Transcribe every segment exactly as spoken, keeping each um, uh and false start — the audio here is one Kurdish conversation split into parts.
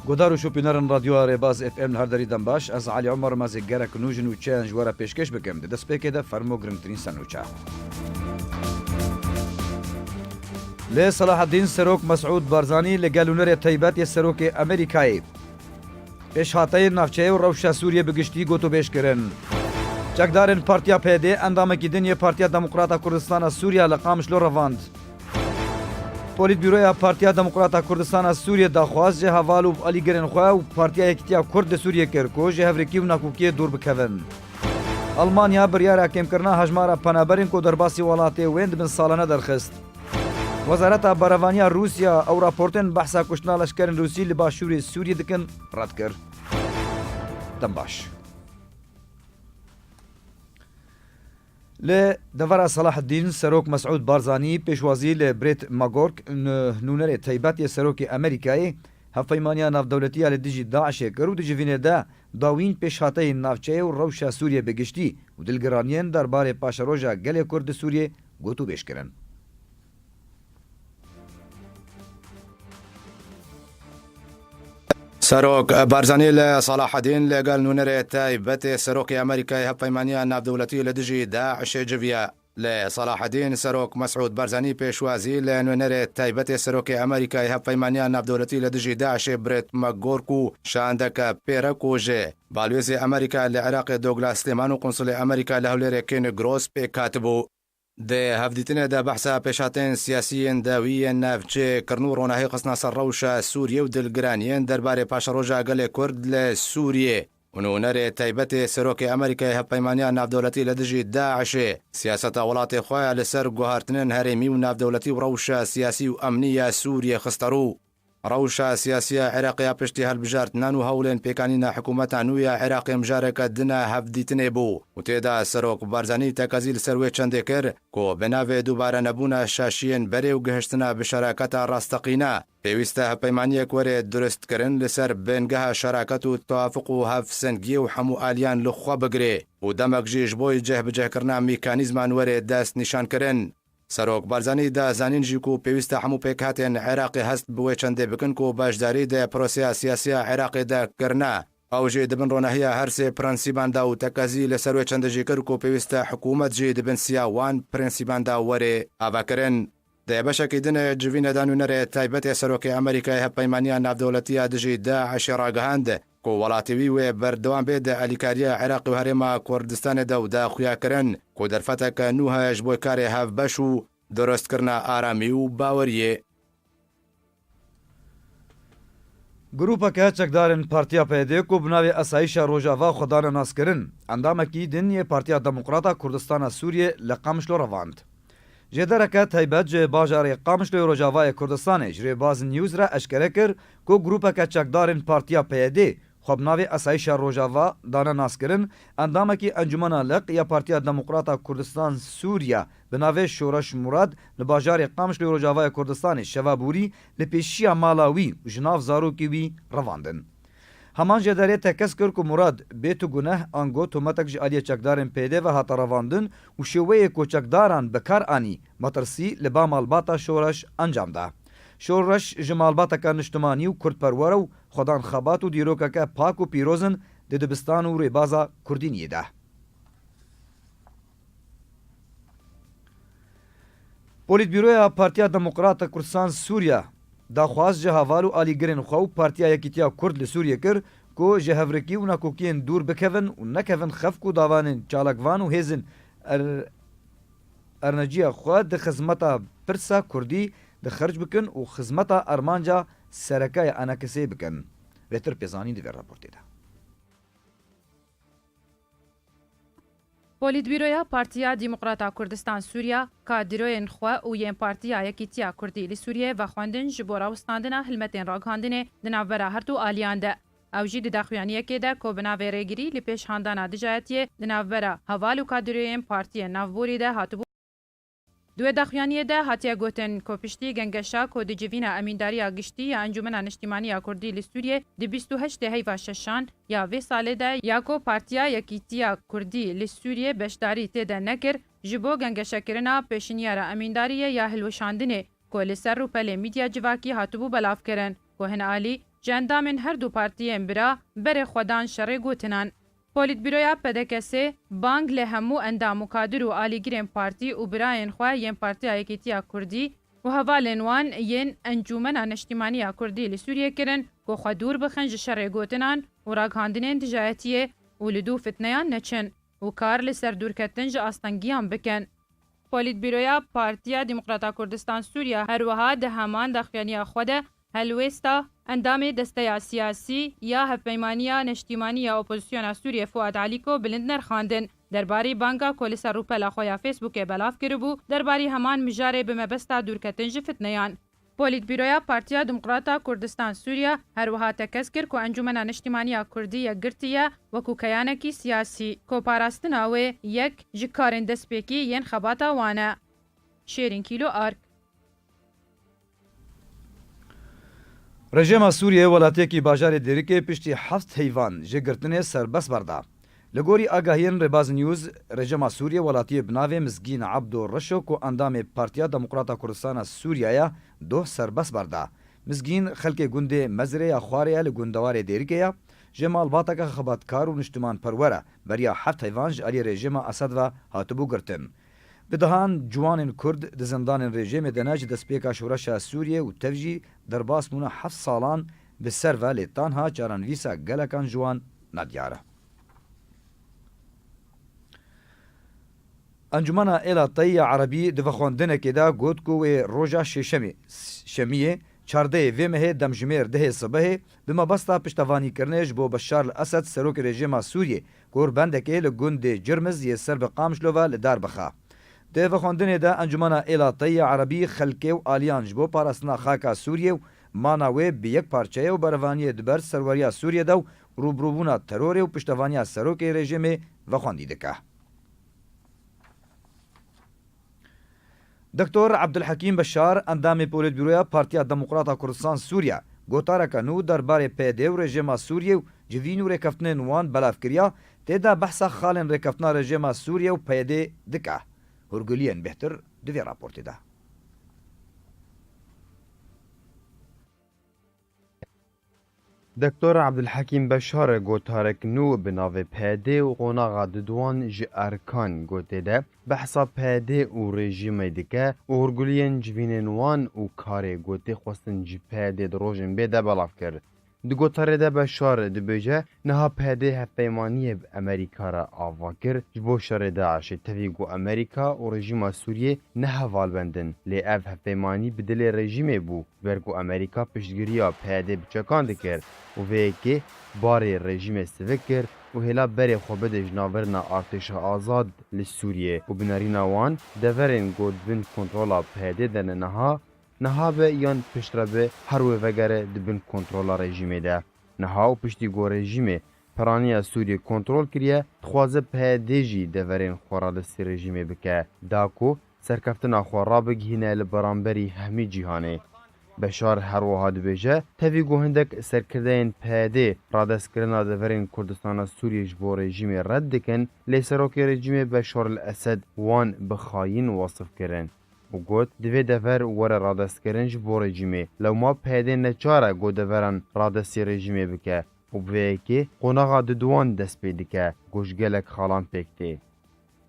Guhdar û şopînerên Radyoya Rêbaz F M li her derî dem baş, ez Elî Omer me zê gerek nû ji nûçeyan ji we re pêşkêş bikim. Di destpêkê de fermo girîngtirîn ser nûçe. Lê Selahaddîn Serok Mesûd Barzanî li gel nûnerê taybet yê Serokê Amerîkayê pêşhateyên navçeyê û rewşa Sûriyê bi giştî gotûbêj kirin. Çekdarên Partiya P Y D endamekî din yê Partiya Demokrata Kurdistana Sûriya li Qamişlo revand. Polîtbîroya Partiya Demokrata Kurdistana Sûriyê daxwaz ji heval û alîgirên xwe û Partiya Yekîtiya Kurd li Sûriyê kir ku ji hevrêkî û nakokiyê dûr bikevin. Almanya biryara kêmkirina hejmara penaberên ku derbasî welatê wên dibin salane derxist. Wezareta Berevaniya Rûsya ew raportên behsa kuştina leşkerên Rûsî li başûrê Sûriyê dikin red kir. Dem baş. Li devera Selahaddîn, Serok Mesûd Barzanî pêşwazî li Brett McGurk, n-, nûnerê taybet yê Serokê Amerîkayê, hevpeymaniya navdewletî ya li dijî DAIŞê kir û di civînê de dawîn pêşhateyên navçeyê û rewşa Sûriyê bi giştî û dilgiraniyên derbarê paşeroja gelê Kurd di Sûriyê gotûbêj kirin. Serok Barzanî li Salahedîn li gel nûnerê taybetê Serokê Amerîkayê Hevpeymaniya Navdewletî li dijî DAIŞê civiya. Li Salahedîn Serok Mesûd Barzanî pêşwazî li nûnerê taybetê Serokê Amerîkayê Hevpeymaniya Navdewletî li dijî DAIŞê Brett McGurk û şandeke pêrek û ji balwêzê Amerîka li Iraqê Douglas Lehman û konsulê Amerîka li Hewlêrê Ken Gross pêk hatibû. Di hevdîtinê de behsa pêşhateyên siyasî yên dawî yên navçeyê kirin û ronahî xistina ser rewşa Sûriyê û dilgiraniyên derbarê paşeroja gelê Kurd li Sûriyê û nûnerê taybetê Serokê Amerîkayê Hevpeymaniya Navdewletî li dijî DAIŞê siyaseta welatê xwe ya li ser guhartinên herêmî û navdewletî û rewşa siyasî û emnî ya Sûriyê xiste rû. Rewşa siyasî ya Iraqê ya piştî hilbijartinan û hewlên pêkanîna hikûmeta nû ya Iraqê mijareke din a hevdîtinê bû û tê de Serok Barzanî tekezî li ser wê çendê kir ku bi navê dubare nebûna şaşiyên berê û gihiştina bi şeraketa rasteqîne, pêwîst e hevpeymaniyek were durustkirin li ser bingeha şeraket û tewafuq û hevsengiyê û hemû aliyan li xwe bigire û demek jî ji bo cihbicihkirina mekanîzman were dest nîşankirin. Serok Barzanî da zanîn jî ku pêwîst e hemû pêkhatên Iraqê hest bi wê çendê bikin ku beşdarî di proseya siyasî ya Iraqê de kirine. Ew jî di bin ronahiya her sê prensîban de û tekezî li ser wê çendê jî kir ku pêwîst e hikûmet jî di bin siya wan prensîban de were avakirin. Di beşekî din ê civînê de nûnerê taybet ê Serokê Amerîkayê Hevpeymaniya Navdewletî ya dijî DAIŞê ragihand ku welatê wî wê berdewam bê di alîkariya Iraqê û Herêma Kurdistanê de û da xuyakirin ku derfeteke nû heye ji bo karê hevbeş û durustkirina aramî û baweriyê. Grûpeke çekdarên Partiya P Y D ku bi navê Asayîşa Rojava xwe dane naskirin, endamekî din yê Partiya Demokrata Kurdistana Sûriyê li Qamişlo revand. Jêdereke taybet ji bajarê Qamişloyê Rojavayê Kurdistanê ji Rêbaz News re eşkere kir ku grûpeke çekdarên Partiya P Y D xwe bi navê Asayîşa Rojava dane naskirin, endamekî Encûmena Liq ya Partiya Demokrata Kurdistan Sûriya bi navê Şoreş Murad li bajarê Qamişloyê Rojavayê Kurdistanê şeva borî li pêşiya mala wî û ji nav zarokê wî revandin. Heman jêderê tekez kir ku Murad bê tu guneh ango tometek ji aliyê çekdarên P Y D ve hate revandin û şêweyê ku çekdaran bi kar anî, metirsî li ba malbata Şoreş encam da. Şoreş ji malbateke niştimanî û kurdperwer e û xwedan xebat û dîrokeke pak û pîroz in di dibistan û rêbaza kurdîniyê de. Polîtbîroya Partiya Demokrata Kurdistan Sûriya daxwaz ji heval û alîgirên xwe û Partiya Yekîtiya Kurd li Sûriyê kir ku ji hevrikî û nakokiyên dûr bikevin û nekevin xev ku davanên çalakvan û hêzên er-, erneciya xwe di xizmeta pirsa kurdî di xerc bikin û xizmeta armanca sereke ya enekisê bikin. Bêtir pêzanîn di vê raportê de. Polîtbîroya Partiya Demokrata Kurdistan Sûriya, kadroyên xwe û yên Partiya Yekîtiya Kurdî li Sûriyê vexwendin ji bo rawestandina hilmetên ragihandinê di navbera her du aliyan de. Ew jî di daxuyaniyekê de ku bi navê Rêgirî li pêş handana dijayetiyê di navbera heval û kadroyên partiyên navborî de hatibû. Di wê daxuyaniyê de hatiye gotin ku piştî gengeşa ku di civîna Emîndariya Giştî ya Encûmena Niştîmanî ya Kurdî li Sûriyê di bîst û heştê heyva şeşan ya vê salê de ya ku Partiya Yekîtiya Kurdî li Sûriyê beşdarî tê de nekir, ji bo gengeşekirina pêşinyara emîndariyê ya hilweşandinê ku li ser rûpelê medya civakî hatibû belavkirin, ku hin alî ji endamên her du partiyên bira berê xwe dan şerê gotinan. Polîtbîroya P D K S bang li hemû endam û kadir û alîgirên partî û birayên xwe yên Partiya Yekîtiya Kurdî û hevalên wan yên Encûmena Neştîmaniya Kurdî li Sûriyê kirin ku xwe dûr bixin ji şerê gotinan û ragihandinên dijayetiyê û li dû fitneyan neçin û kar li ser dûrketin ji astengiyan bikin. Polîtbîroya Partiya Demokrata Kurdistan Sûriya her wiha di heman daxuyaniya xwe de helwêsta endamê desteya siyasî ya Hevpeymaniya Neştîmanî ya Opozisyona Sûriyê Fuad Alîko bilind nerxandin. Derbarî banga ku li ser rûpela xwe ya Facebookê belav kiribû, derbarî heman mijarê bi mebesta dûrketin ji fitneyan. Polîtbîroya Partiya Demokrata Kurdistan Sûriya her wiha tekez kir ku Encûmena Neştîmaniya Kurdî yekgirtî ye wekû keyanekî siyasî, ku parastina wê yek ji karên destpêkî yên xebata wan e. Şêrîn Kîlo Ark. Rejêma Sûriyê welatiyekî bajarê Dêrikê piştî heft heyvan ji girtinê serbest berda. Li gorî agahiyên Rêbaz News, rejêma Sûriyê welatiyê bi navê Mizgîn Abdo Reşo ku endamê Partiya Demokrata Kurdistana Sûriye ye, doh serbest berda. Mizgîn xelkê gundê Mezrê ya Xwarê ye, li gundewarê Dêrikê ye, ji malbateke xebatkar û niştimanperwer e, beriya heft heyvan ji aliyê rejêma Esed ve hatibû girtin. Bi dehan ciwanên Kurd di zindanên rejêmê de ne ji destpêka şoreşa Sûriyê û tev jî derbas bûne heft salan bi ser ve, lê tanha çarenivîsa gelekan ji wan nediyar e. Encûmena Êla Teyî ya Erebî di vexwendinekê de got ku wê roja şêşemê, şemiyê, çardehê vê mehê demjimêr dehê sibehê, bi mebesta piştevanîkirinê ji bo Beşar el Esed, serokê rejêma Sûriyê, ku rûbendekê li gundê Cirmiz yê ser bi Qamişlo ve li dar bixe. Di vexwendinê de Encûmena Êla Teyî ya Erebî xelkê û aliyan ji bo parastina xaka Sûriyê û mana wê bi yek parçe ye û berevaniyê di ber serweriya Sûriyê de û rûbirûbûna terorê û piştevaniya serokê rejîmê vexwendî dike. Doktor Abdulhekîm Beşar, endamê Polîtbûroya Partiya Demokrata Kurdistan Sûriye, gotareke nû derbarê P Y D û rejîma Sûriyê û civîn û rêkeftinên wan belav kiriya, tê de behsa xalên rêkeftina rejîma Sûriyê û P Y D dike. Hûrguliyên bêhtir di vê raportê de. Doktor Abdulhekîm Beşar, gotarek nû bi navê P Y D û qonaxa Didwan ji Erkan gotê de, behsa P Y D û rejîmê dike û hûrguliyên civînên wan û karê gotê xwestin ji P Y D di rojên bê de belav kir. Di gotarê de Beşar dibêje, niha P Y D hevpeymaniyê bi Amerîka re ava kir ji bo şerê DAIŞê, tevî ku Amerîka û rejîma Sûriyê ne hevalbend in, lê ev hevpeymanî bi dilê rejîmê bû, ji ber ku Amerîka piştgiriya P Y D bi çekan dikir û vê yekê barê rejîmê sivik kir û hêla berê xwe bide ji navbirina artêşa azad li Sûriyê û bi nerîna wan deverên ku di bin kontrola P Y D de ne niha, niha be yan piştre be, her wê vegere di bin kontrola rejîmê de. Niha û piştî ku rejîmê piraniya Sûriyê kontrol kiriye, dixwaze P Y D jî deverên xwe radestî rejîmê bike, da ku serkeftina xwe rabigihîne li beramberî hemî cîhanê. Beşar her wiha dibêje, tevî ku hindek serkirdeyên P Y D radestkirina deverên Kurdistana Sûriyê ji bo rejîmê red dikin, lê serokê rejîmê Beşar el Esed wan bi xayîn wesif kirin û got, divê dever were radestkirin ji bo rejîmê. Lewma P Y D neçar e ku deveran radestî rejîmê bike û bi vê yekê qonaxa Didwan dest pê dike ku ji gelek xalan pêk tê.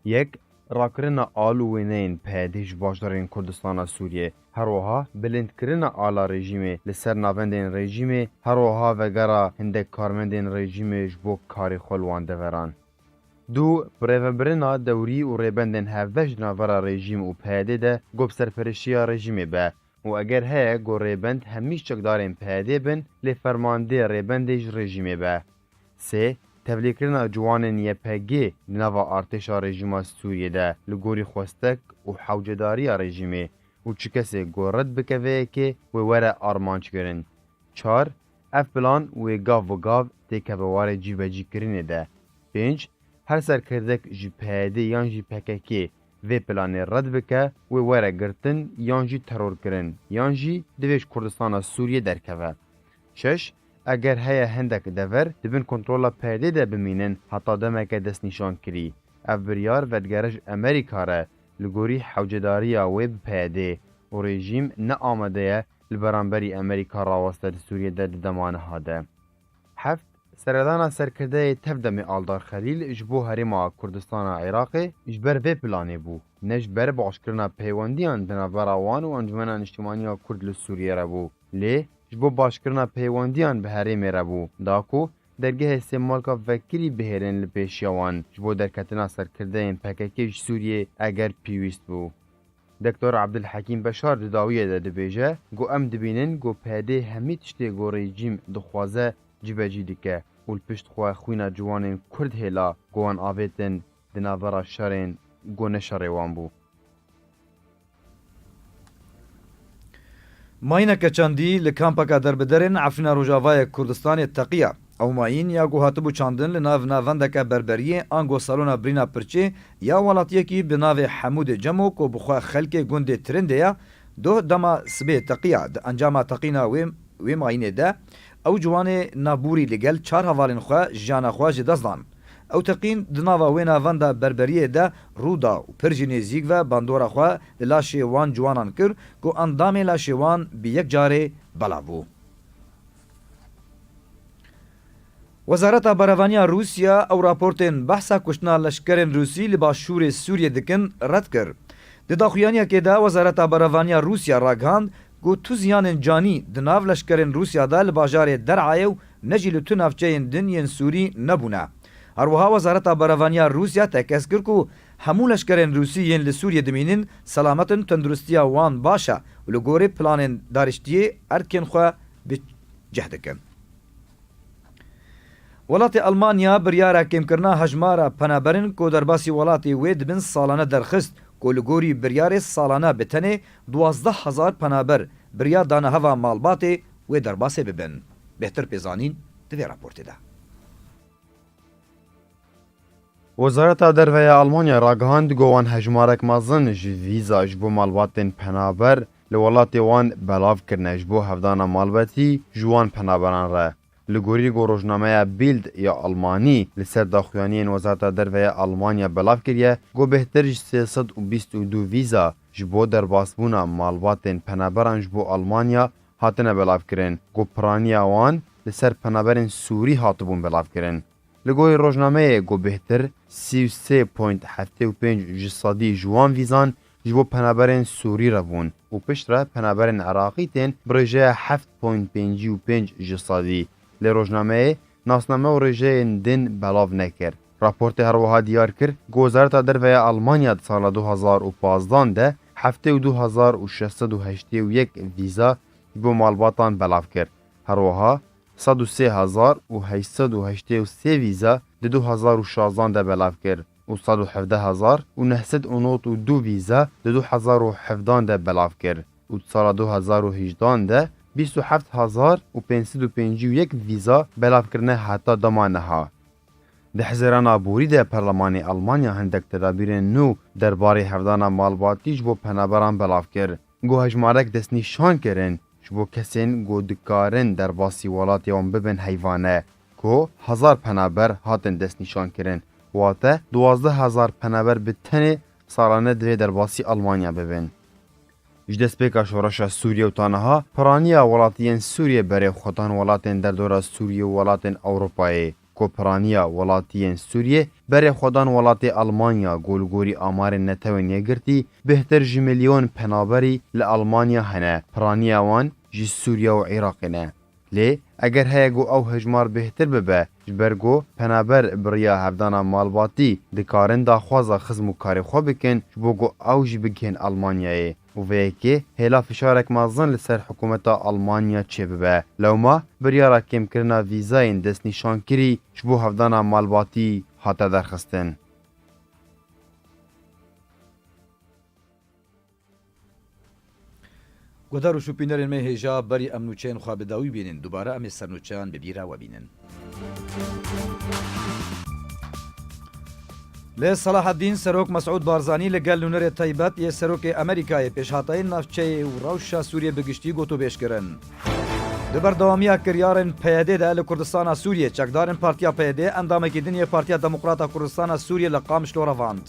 Yek, rakirina al û wêneyên P Y D ji bajarên Kurdistana Sûriyê, her wiha bilindkirina ala rejîmê li ser navendên rejîmê, her wiha vegera hindek karmendên rejîmê ji bo karê xwe li wan deveran. Du, birêvebirina dewrî û rêbendên hevbeş di navbera rejîm û P Y D de ku bi serpereştiya rejîmê be û eger heye ku rêbend hemî çekdarên P Y D bin, lê fermandê rêbendê ji rejîmê be. Sê, tevlîkirina ciwanên Y P G di nava artêşa rejîma Sûriyê de li gorî xwestek û hewcedariya rejîmê û çi kesê ku red bike vê yekê wê were armanc kirin. Çar, ev plan wê gav bi gav têkeve warê cîbecîkirinê de. Pênc, her serkirdek ji P Y D yan jî P K K vê planê red bike, wê were girtin yan jî terorkirin, yan jî divê ji Kurdistana Sûriyê derkeve. Şeş, eger heye hindek dever di bin kontrola P Y D de bimînin heta demeke destnîşankirî, ev biryar vedigere ji Amerîka re, li gorî hewcedariya wê bi P Y D û rejîm ne amade ye li beramberî Amerîka raweste di Sûriyê de di dema niha de. Heft, seredana serkirdeyê tevdemê Aldar Xelîl ji bo Herêma Kurdistana Iraqê ji ber vê planê bû, ne ji ber başkirina peywendiyan di navbera wan û Encûmena Niştimanî ya Kurd li Sûriyê re bû, lê ji bo başkirina peywendiyan bi herêmê re bû, da ku dergehê Sêmalka vekirî bihêlin li pêşiya wan ji bo derketina serkirdeyên P K K ji Sûriyê eger pêwîst bû. Doktor Abdulhekîm Beşar di dawiyê de dibêje ku em dibînin ku P D hemî tiştê ku rejîm dixwaze cibecî dike û li pişt xwe xwîna ciwanên Kurd hêla ku wan avêtin di navbera şerên ku ne şerê wan bû. Mayîneke çandî li kampeka derbiderên Efrîna Rojavayê Kurdistanê teqiya. Ew mayîn ya ku hatibû çandin li nav navendeke berberiyê ango salona birîna pirçê ya welatiyekî bi navê Hemûdê Cemo ku bi xwe xelkê gundê Tirindê ya, doh dema sibê teqiya. Di encama teqîna wê, wê mayînê de ew ciwanê nabûrî li gel çar hevalên xwe jiyana xwe ji dest dan. Ew teqîn di nava wê navenda berberiyê de rû da û pir jî nêzîk ve bandora xwe li laşê wan ciwanan kir ku endamê laşê wan bi yek carê belav bû. Wezareta Berevaniya Rûsya ew raportên behsa kuştina leşkerên Rûsî li başûrê Sûriyê dikin red kir. Di daxuyaniyekê de Wezareta Berevaniya Rûsya ragihand ku tu ziyanên canî di nav leşkerên Rûsya de li bajarê Derayê û ne jî li tu navçeyên din yên Sûrî nebûne. Her wiha Wezareta Berevaniya Rûsya tekez kir ku hemû leşkerên Rûsî yên li Sûriyê dimînin selamet in, tenduristiya wan baş e û li gorî planên dariştiyê erdkên xwe bi cih dikin. Welatê Almanya biryara kêmkirina hejmara penaberin ku derbasî welatê wê dibin salane derxist ku li gorî biryarê salane bi tenê duwazdeh hezar penaber biriya dane heva malbatê wê derbasê bibin. Bêhtir pêzanîn di vê raportê de. Wezareta Derve ya Almanya ragihand ku wan hejmarek mezin ji vîza ji bo malbatên penaber li welatê wan belav kirine ji bo hevdana malbatî ji wan penaberan re. Li gorî ku rojnameya Bild ya Almanî li ser daxuyaniyên Wezareta Derve ya Almanya belav kiriye, ku bêhtir ji sê sed û bîst û du vîza ji bo derbasbûna malbatên penaberan ji bo Almanya hatine belavkirin, ku piraniya wan li ser penaberên Sûrî hatibûn belavkirin. Li gorî rojnameyê, ku bêhtir sî û sê point heftê û pênc ji sedî ji wan vîzan ji bo penaberên Sûrî re bûn û piştre penaberên Iraqî tên bi rêjeya heft point pêncî û pênc ji sedî. Lê rojnameyê nasname û rêjeyên din belav nekir. Raportê her wiha diyar kir ku Wezareta Derve ya Almanya di sala du hezar û pazdan de heftê û du hezar û şeş sed û heştê û yek vîza ji bo malbatan belav kir. Her wiha sed û sê hezar û heşt sed û heştê û sê vîza di du hezar û şazdan de belav kir û sed û hevdeh hezar û neh sed û nod û du vîza di du hezar û hevdan de belav kir û di sala du hezar û hejdan de bîst û heft hezar û pênc sed û pêncî û yek vîza belavkirine heta dema niha. Di Hezêrana borî de Perlemanê Almanya hindek tedabîrên nû derbarê hevdana malbatî ji bo penaberan belav kir. Ku hejmarek destnîşan kirin ji bo kesên ku dikarin derbasî welatê wan bibin heyvane, ku hezar penaber hatin destnîşan kirin, wate duwazdeh hezar penaber bi tenê salane divê derbasî Almanya bibin. Ji destpêka şoreşa Sûriye û ta niha piraniya welatiyên Sûriye berê xwedan welatên derdora Sûriye û welatên Ewropayê. Ku piraniya welatiyên Sûriyê berê xwedan welatê Almanya ku li gorî amarên Netewên Yekgirtî bêhtir ji milyon penaberî li Almanya hene. Piraniya wan ji Sûriye û Iraqê ne. Lê eger heye ku ew hejmar bêhtir bibe, ji ber ku penaber bi riya hevdana malbatî dikarin daxwaza xizm û karê xwe bikin, ji bo ku ew jî bigihên Almanyayê. Û vê yekê hêla fişarek mezin li ser hikûmeta Almanya çêbibe. Lewma biryara kêmkirina vîzayên destnîşankirî ji bo hevdana malbatî hate derxistin. Guhdar û şûbînerên me hêja berî em nûçeyên xwe bi dawî bînin, dubare em ê sernûçeyan bi bîra we bînin. Lê Selahaddîn Serok Mesûd Barzanî li gel nûnerê taybet yê Serokê Amerîkayê, pêşhateyên navçeyê û rewşa Sûriyê bi giştî gotûbêj kirin. Di berdewamiya kiryarên P Y D de li Kurdistana Sûriyê, çekdarên Partiya P Y D endamekî din yê Partiya Demokrata Kurdistana Sûriyê li Qamişlo revand.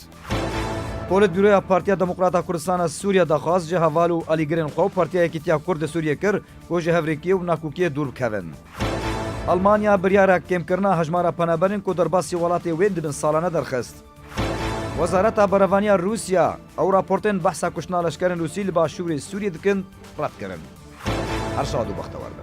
Polîtbûroya Partiya Demokrata Kurdistan a Sûriye daxwaz ji heval û alîgirên xwe û Partiya Yekîtiya Kurd li Sûriye kir ku ji hevrêkiyê û nakokiyê dûr bikevin. Almanya biryara kêmkirina hejmara penaberên ku derbasî welatê wê dibin salane derxist. Wezareta Berevaniya Rûsya ew raportên behsa kuştina leşkerên Rûsî li başûrê Sûriyê dikin red kirin. Her şad û bextewer.